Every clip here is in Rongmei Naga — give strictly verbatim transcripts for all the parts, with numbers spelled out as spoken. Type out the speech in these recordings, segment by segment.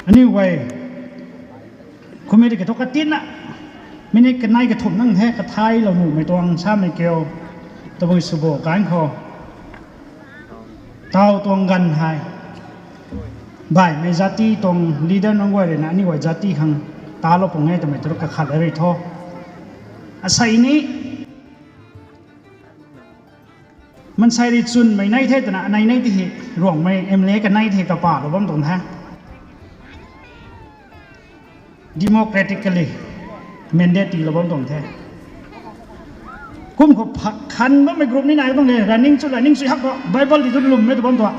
Aniu guay, kumhmei tiki thu katinna, minute kanei kathumh nang the kathailou nuhmei tuang samei kiu, tabui sw bo kan khou. Tau tuang ganv hei, baihmei jati tuang leader nunc guay ruina aniu guay jati khang talou pung e twmei tu kakhat rui tho. Asei ni, maansei rui chwnmei nei the twna anei nei ti hei, Ruangmei M L A kanei the kapalou bam tuang the. Democratically mandate tiilou bam tuang the. Kum khou pha-, khan bammei group ni nai tuang le, running chu la ning sui hak tu, Bible ti tu lwmmei tu bam tuang.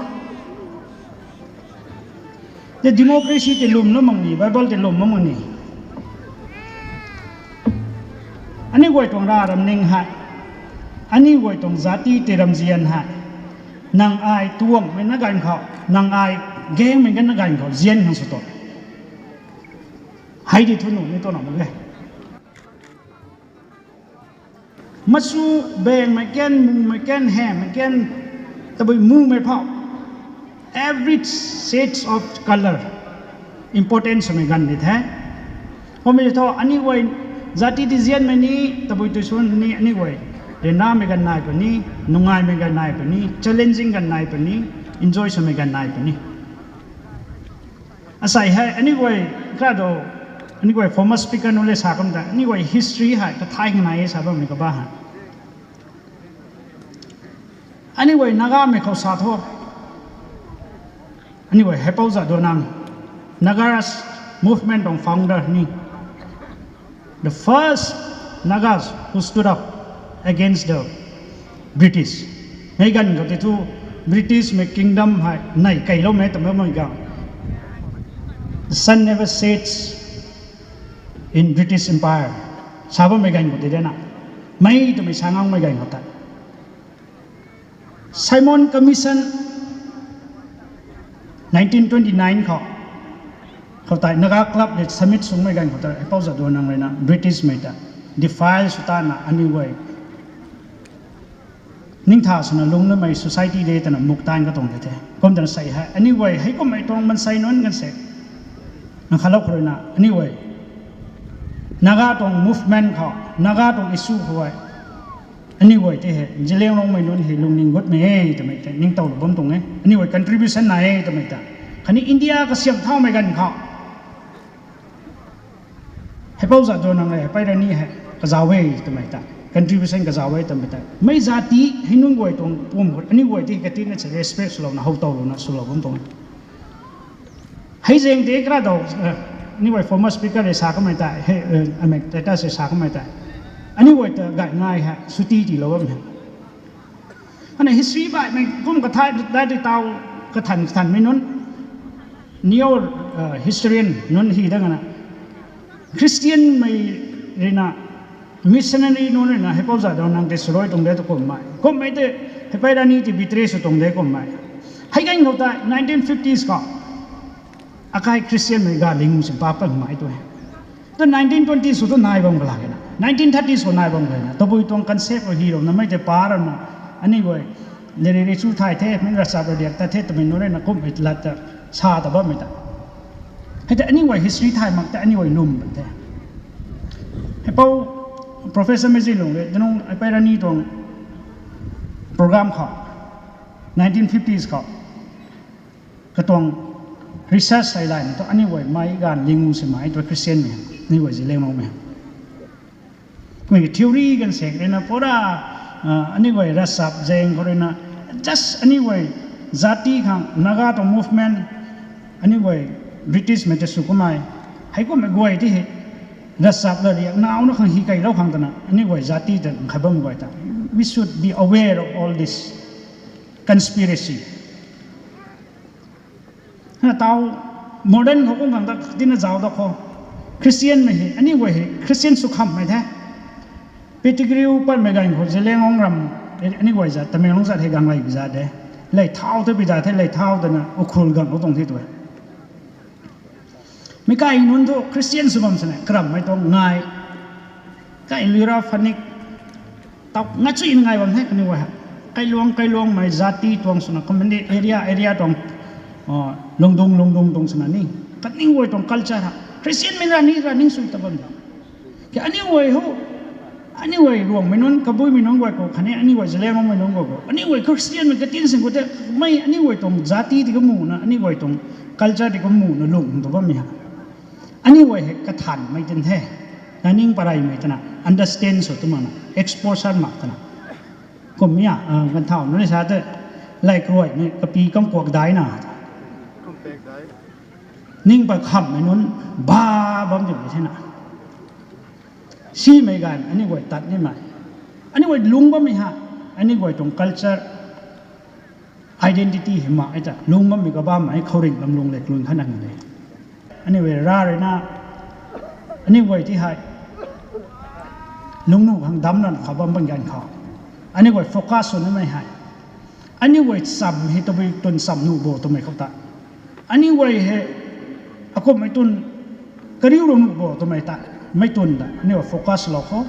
Tei democracy tei lwmlou mak ni, Bible tei lwmlou mak ni. Aniu guay tuang rav ramning hei, aniu guay tuang jati tei ramzian hei, nang ai tuangmei na ganv khou, nang ai gangmei na ganv khou zian khang sw tu. Hei di thu nuh ni tu na mak e. Machu, bengmei kan, mumei kan, hemei kan, tabui mumei phou, every shades of color important swmei ganv di the. Kummei thu aniu guay jati ti zianmei ni, tabui tui sw ni, aniu guay ryanramei ganv nai puni, nungaimei ganv nai puni, challenging ganv nai puni, enjoy swmei ganv nai puni. Asei hei aniu guay, kado, aniu guay former speaker nunc le sa kum ta, aniu guay history hei kathai nai e sa bammei kaba hei. Aniu guay Nagamei khou sa thu, aniu guay Haipou Jadonang, Naga movement tuang founder ni, the first Nagas who stood up against the British. Mei ganv khou tei thu Britishmei kingdom hei nei keyloumei twmei mei ganv, the sun never sets in British Empire sa bammei ganv khou tei de na, mei twmei sa ngangmei ganv khou tei Simon Commission nineteen twenty-nine khou, khou tei Naga Club le summit sungmei ganv khou tei Haipou Jadonang ruina Britishmei ta defile sw tana aniu guay ningtha swna lungcnamei society de twna muktaanv katuang de the. Kum twna sei hei aniu guay heikummei tuang maansei nunc kan se, nang khalou khou ruina aniu guay Naga tuang movement khou, Naga tuang issue khou e, aniu guay tei hei Zeliangrongmei nunc hei lungning gutmei e twmei tei ningtowlou bam tuang e, aniu guay contribution nai e twmei ta. Khatni India kasiam thaumei ganv khou Haipou Jadonang le Haipei Rani hei kazauh e twmei ta, contribution kazauh e twmei ta, mei jati hei nunc guay tuang pum khou aniu guay tei katinna se respect swlouna howtowlouna swlou bam tuang e. Hei zaeng tei kara dou, aniu guay former speaker rui sa kamei tei, amei tei ta se sa kamei tei, aniu guay ta gay ngai hei suti tiilou bam e. Ana history baihmei kum kathai dai di taw, kathan kathanmei nunc, neo historian nunc hi dang ana Christianmei ruina, missionary nunc ruina Haipou Jadonang tei swluai tuang de tu kummei, kummei tei Haipei Rani tei betray sw tuang de kummei. Hei ganv khou tei nineteen fifties khou akai Christianmei ga ling sin pa pangmei tu e. Tu nineteen twenties khou tu nai bam kala kena, nineteen thirties khou nai bam kala na, tabui tuang concept khou hi rou na mei tei pa rana, aniu guay liri ri chu thay the, mei ravchap radiak ta the twmei nunc ruina kummei lat ta sa ta bammei ta. Hei tei aniu guay history thay mak tei aniu guay lwm bam the. Haipou Professor Meiclungc rui, Haipei Rani tuang program khou, nineteen fifties khou, katuang research hei layna tu aniu guay mei ganv ling simei tu Christianmei, aniu guay Zeliangrongmei. Kumei theory kan sek ruina pura, aniu guay ravchap zaeng khou ruina, just aniu guay jati khang Naga tuang movement, aniu guay Britishmei ta sw kummei, heikummei guay tei hei ravchap la riak nauna khang hi keylou khang twna aniu guay jati ta nkhat bam guay ta, we should be aware of all this conspiracy. Taw modern khou kum khang ta tina zauc da khou, Christianmei hei aniu guay hei Christian sw khamhmei the. Pettigrew patmei ganv khou Zeliangrong ram, aniu guay zat Tamenglong zat hei ganglei bi zat de, lei thau ta bi zat the, lei thau tana Ukhrul ganglou tuang the tu e. Meic kai nunc thu Christian sw bam sini karammei tuang ngai, kai Luira Phoenix, taw ngai chuina ngai bam the kaniw guay hei. Kailuang kailuangmei jati tuang swna community area area tuang, lungdung lungdung tuang swna ni Kaniw guay tuang culture ha. Christian mei ra ni ra ning sui ta bam da. Ke aniu guay ho, aniu guay Ruangmei nunc, Kabuimei nunc guay khou, khatni aniu guay Zeliangrongmei nunc guay khou, aniu guay Christianmei katin sing khou te, mei aniu guay tuang jati ti kamu na, aniu guay tuang culture ti kamu na lung tu bammei ha. Aniu guay hei kathanmei tin the, naning pareymei twna, understand sw tu mak na, exposure mak twna. Kum ya, ganthau nunc ni sa te, lay kruaymei kapi kam kuak dai na. Ning pa khamhmei nunc ba bam di the na. Simei ganv aniu guay tat nimei, aniu guay lung bammei ha, aniu guay tuang culture, identity hei mak e ta lung bammei kabammei khouringh lam lung le klun khat nang de. Aniu guay ra rui na, aniu guay ti hei lungnuh khang damcna kha bam bang ganv khou, aniu guay focus sw nimei hei, aniu guay cham hei tabui twn cham nuh bo twmei khou ta, aniu guay hei akumhmei twn kariu rui nuh bo twmei ta, mei twn ta aniu guay focus lou khou.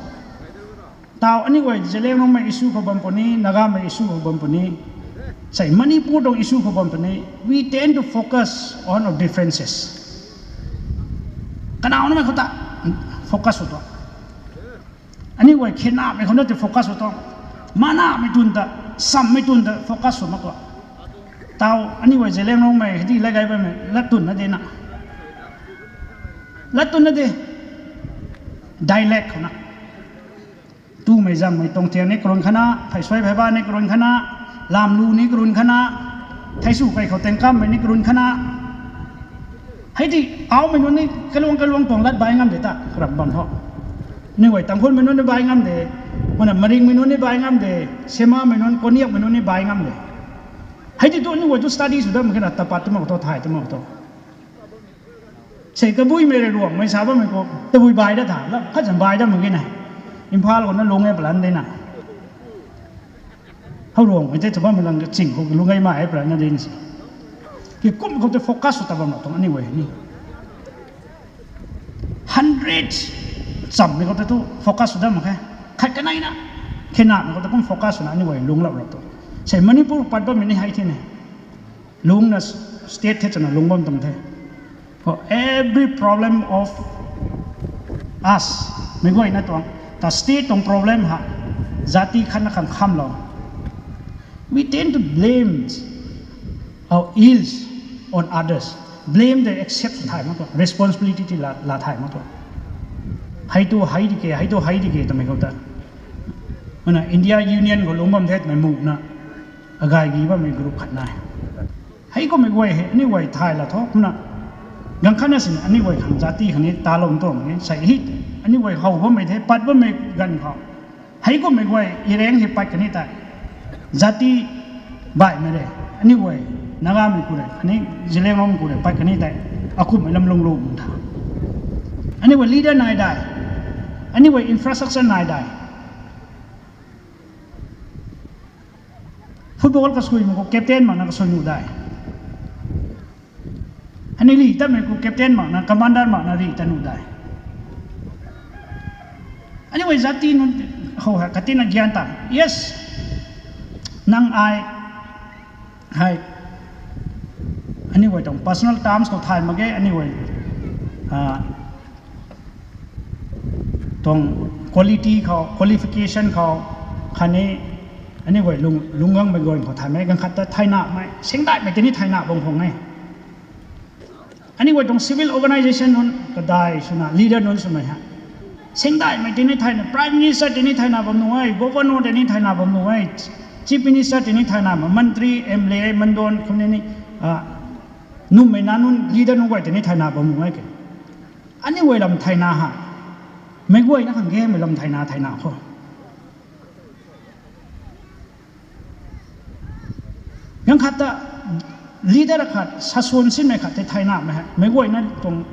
Tau aniu guay Zeliangrongmei issue khou bam puni, Nagamei issue khou bam puni, sei Manipur tuang issue khou bam puni, we tend to focus on our differences. Kanaw namei khou ta focus sw tuang. Aniu guay khenamei khou na ti focus sw tuang. Manamei twn ta, chammei twn ta focus sw mak tuang. Tau aniu guay Zeliangrongmei hei di lay gay bammei lat twn na de na. Lat twn na de. Dialect khou na. Tumei zangmei tuang thiang ni karun khat na, pheysuai pheyba ni karun khat na, lamlu ni karun khat na, theisu kai khou tengkammei ni karun khat na. Hei ti, aumei nunc ni kaluang kaluang tuang lat bai ngam de ta, karam bam tho. Aniu guay Tangkhulmei nunc ni bai ngam de, mana Maringmei nunc ni bai ngam de, Semamei nunc, Konyakmei nunc ni bai ngam de. Hei ti tu aniu guay tu study sw dam khe na, tapat tu mak tho, thay tu mak tho. Sei Kabuimei rui Ruangmei sa bammei khou tabui bai da tha, lam khat zan bai da mak ge na. Imphal khou na lung e palan de na. Hou Ruangmei tei thu bammei lang ching khou lung e mai e palan na de na se. Ki kum khou tei focus sw ta bam na tuang aniu guay ni. Hundred chammei khou tei tu focus sw dam mak khe. Khat kaneina, khenamei khou tei kum focus sw na aniu guay lungclou ra tu. Sei Manipur pat bammei ni hei the ne. Lungna state the twna lung bam tuang the. For every problem of us, mei guayna tuang, ta state tuang problem ha, jati khat na khang khamlou. We tend to blame our ills on others. Blame the accept thay mak tuang, responsibility ti la, la thay mak tuang. Hei tu hei di ke, hei tu hei di ke twmei khou ta. Mana India Union khou lung bam the twmei muna, agay gi bammei group khat nai. Hei kummei guay hei aniu guay thay la tho kumna. Ganv khat na sini aniu guay khang jati khang ni talou tuang ni sei hi. Aniu guay how bammei the, pat bammei ganv khou. Hei kummei guay ireng hei pat kani tei, jati baihmei re, aniu guay Nagamei khou re, khatni Zeliangrong khou re pat kani tei, akumhmei lam lung lu tha. Aniu guay leader nai dai, aniu guay infrastructure nai dai. Football kasuimei khou captain makna kasui nuh dai. Aniu li tatmei khou captain makna, commander makna ri ta nuh dai. Aniu guay jati nunc khou hei katina gyan ta. Yes, nang ai hei aniu guay tuang personal terms khou thay mak ge, aniu guay tuang quality khou, qualification khou, khatni aniu guay lung, lungc gangmei guay khou thay mak e, ganv khat ta thaynamei, singdaihmei tini thayna bam khang e. Aniu guay tuang civil organisation nunc kadai swna, leader nunc swmei hei, singdaihmei tini thayna, Prime Minister tini thayna bam nuh e, Governor tini thayna bam nuh e, Chief Minister tini thayna, mantri, M L A, mandon, kumni ni, nuhmei na nunc, leader nunc guay tini thayna bam nuh e ke. Aniu guay lam thayna ha, meic guayna khang gamei lam thayna, thayna khou. Ganv khat ta leader khat, sasuan sinmei khat tei thaynamei hei, meic guayna tuang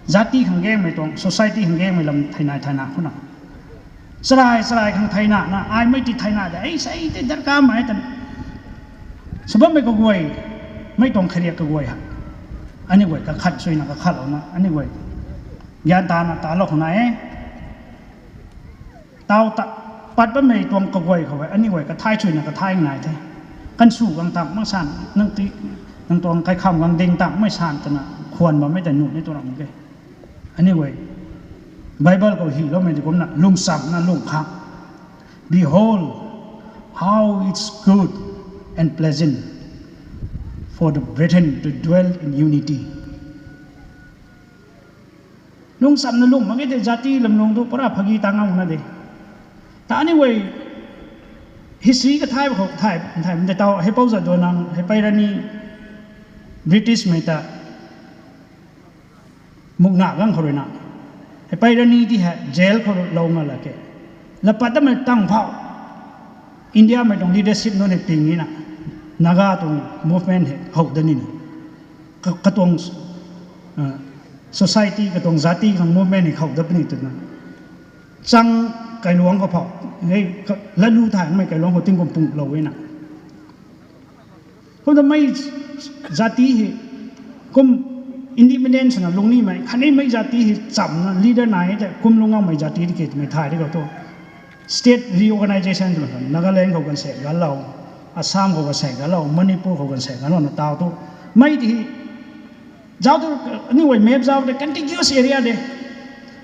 jati khang gamei tuang, society khang gamei lam thayna, thayna khou na. Charai charai khang thayna na, aimei ti thayna de, ei sei tei darkar mei ta. Sw bammei kaguay, mei tuang khariak kaguay ha, aniu guay kakhat suina kakhatlouna aniu guay gyan tana talou khou nai e. Tau ta, pat bammei tuang kaguay khou e, aniu guay kathay suina kathay nai the. Kansu gang tang mak san, nang ti, nang tuang kaikham gang ding tang mei san twna Puan bammei tei nuh ni tu ram ke. Anyway, Bible khou hyloumei di kumna lungchamna lung khang. Behold, how it's good and pleasant for the brethren to dwell in unity. Lungchamna lung mak ge tei jati lamlung tu pura phagi tang ngam na de. Ta anyway, history kathay khou thay, thay de tau, hei pou za do nang, hei pei rani Britishmei ta mukna gang khou rui na. Hei pei rani ti hei jail khou lou nga la ke. Lapat tamei tang phau. Indiamei tuang leadership nunc hei ping ni na. Naga tuang movement hei how da ni na. Ka-, katuang, ah, society, katuang jati khang movement hei how da puni twna. Chang kailuang khou phau. Hei ka-, lalu thaymei kailuang khou tingkum pung lou e na. Kumna mei jati hei, kum independence na lung nimei, khatni mei jati hei chamna leader nai e tei, kum lung ngam mei jati di ke twmei thay di khou tu. State reorganization twna khan, Nagaland khou kan se galou, Assam khou kan se galou, Manipur khou kan se galou na tau tu. Mei di hei, zauc tu, anyway, map zauc de, contiguous area de.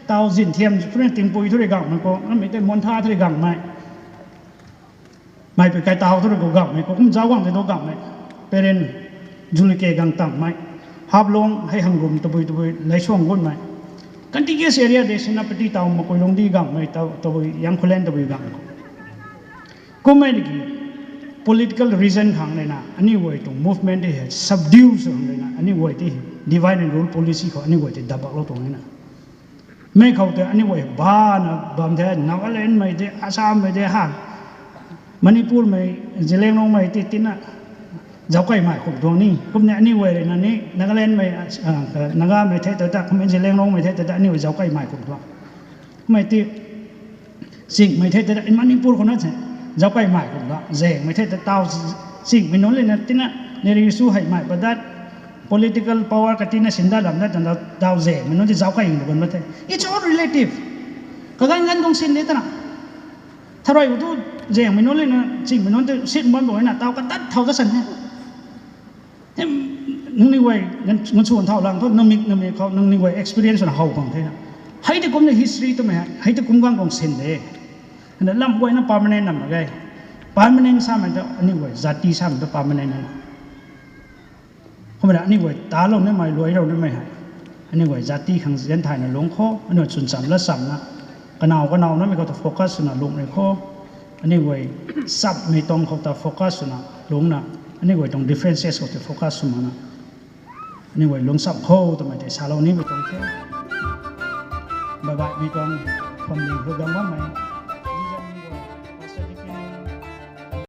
Tau Zinthiam, puni Tingpui thu rui gangmei khou, amei tei Montha thu rui gangmei. Mei pui kai tau thu rui khou gangmei khou, kum zauc gang de tu gangmei. Peren, Julike gang tangmei. Haflong, hei Hangrum tabui tabui, Laisuang gunmei. Contiguous area de, Senapati tau, Makuilongdi gangmei, tau, tabui, Yangkhulen tabui gang khou. Kummei ni ki, political reason khang rui na, aniu guay tuang movement tei hei subdue sw khang rui na, aniu guay tei divide and rule policy khou aniu guay tei dabaklou tuang e na. Mei khou tei aniu guay bana bam the, Nagalandmei tei, Assammei tei ha, Manipurmei, Zeliangrongmei tei tina, zauckaimei khou tuang ni. Kumna aniu guay rui na ni, Nagalandmei, ah, Nagamei the ta ta, kumna Zeliangrongmei the ta ta, aniu guay zauckaimei khou tuang. Mei tei, Chingmei the ta ta, Manipur khou na the, zauckaimei khou tuang. Zangmei the ta tau, Chingmei nunc lina tina, neri su heimei padat, political power katina sinda lam na ta, tau Zangmei nunc tei zauckai ing bam na the. It's all relative. Kaganv ganv tuang sin de twna. Tharui khou tu Zangmei nunc lina, Chingmei nunc tei sin bam bo na, tau kadat thau ta san the. Nangniw guay, ngan, ngan sw thau lang thu, namik, namik khou, nangniw guay experience na how khang the na. Hei tei kumna history twmei hei, hei tei kum gang tuang sin de. Hana lam guayna permanent nam mak ge. Permanent samei ta, aniu guay jati samei ta permanent na. Kumna aniu guay talou nimei, luailou nimei hei. Aniu guay jati khang zian thayna lungc khou, aniu chwn cham lat chamna. Kanow, kanow namei khou ta focus swna lungc rui khou. Aniu guay chapmei tuang khou ta focus swna lungcna. Aniu guay tuang differences khou ta focus sw makna. Aniu guay lungc cham khou twmei tei salou nimei tuang the. Bye bye, mi tuang family hu gam bammei.